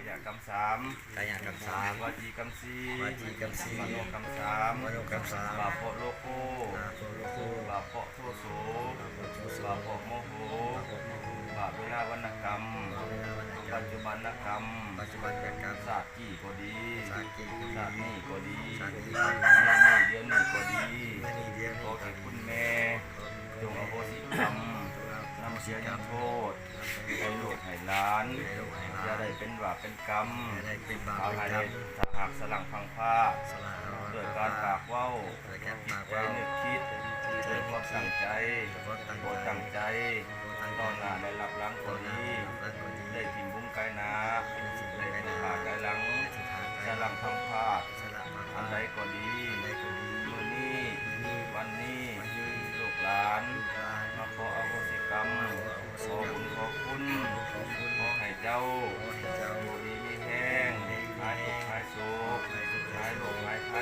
ກາຍະກຳສາມ ກາຍະກຳສາມ ວາຈີກຳສີ່ ວາຈີກຳສີ່ ມະໂນກຳສາມ ມະໂນກຳສາມ ບາບເພາະໂລໂກ ບາບເພາະໂລໂກ ບາບເພາະໂທໂສ ບາບເພາະໂທໂສ ບາບເພາະໂມໂຫ ບາບເພາະໂມໂຫ ບາບເວລາວັນນະກຳ ບາບເວລາວັນນະກຳ ປັດຈຸບັນນະກຳ ປັດຈຸບັນນະກຳ ຊາດກີ້ກໍດີ ຊາດກີ້ກໍດີ ຊາດນີ້ກໍດີ ຊາດນີ້ກໍດີ ມື້ນີ້ດຽວນີ້ກໍດີ ມື້ນີ້ດຽວນີ້ກໍດີ ຂໍແກ່ຄຸນແມ່ ຂໍແກ່ຄຸນແມ່ ຈົ່ງອະໂຫສິກຳ ຈົ່ງອະໂຫສິກຳ ນຳເສຍຍາໂທດ ໃຫ້ລູກໃຫ້ຫຼານ ໃຫ້ລູກໃຫ້ຫຼານ ຢ່າໄດ້ເປັນບາບເປັນກຳ ຢ່າໄດ້ເປັນບາບເປັນກຳ ຖ້າຫາກສະຫຼັ້ງພັງພາດ ສະຫຼັ້ງພັງພາດ ດ້ວຍການປາກເວົ້າ ດ້ວຍການປາກເວົ້າ ຈິດໃຈນຶກຄິດ ຈິດໃຈນຶກຄິດ ດ້ວຍຄວາມຕັ້ງໃຈ ດ້ວຍຄວາມຕັ້ງໃຈ ຕໍ່ໜ້າ ແລະ ຮັບຫຼັງກໍດີ ຕໍ່ໜ້າ ແລະ ຮັບຫຼັງກໍດີ ໄດ້ຖິ້ມບຸງກາຍໜ້າ ໄດ້ຖິ້ມບຸງກາຍໜ້າ ໄດ້ຖິ້ມຜາກກາຍຫຼັງ ໄດ້ຖິ້ມຜາກກາຍຫຼັງ ສະຫຼັ້ງພັງພາດ ສະຫຼັ້ງພັງພາດ ອັນໃດກໍດີ ອັນໃດກໍດີ ມື້ນີ້ ມື້ນີ້ ວັນນີ້ ວັນນີ້ ລູກຫຼານ ລູກຫຼານ ມາຂໍອະໂຫສິກຳ ມາຂໍອະໂຫສິກຳ ຂໍບຸນຂໍຄຸນ ຂໍບຸນຂໍຄຸນ ຂໍໃຫ້ເຈົ້າ ຂໍໃຫ້ເຈົ້າ ຢູ່ດີມີແຮງ ຢູ່ດີມີແຮງ ຫາຍທຸກຫາຍໂສກ ຫາຍທຸກຫາຍໂສກ ຫາຍໂລກຫາຍໄພ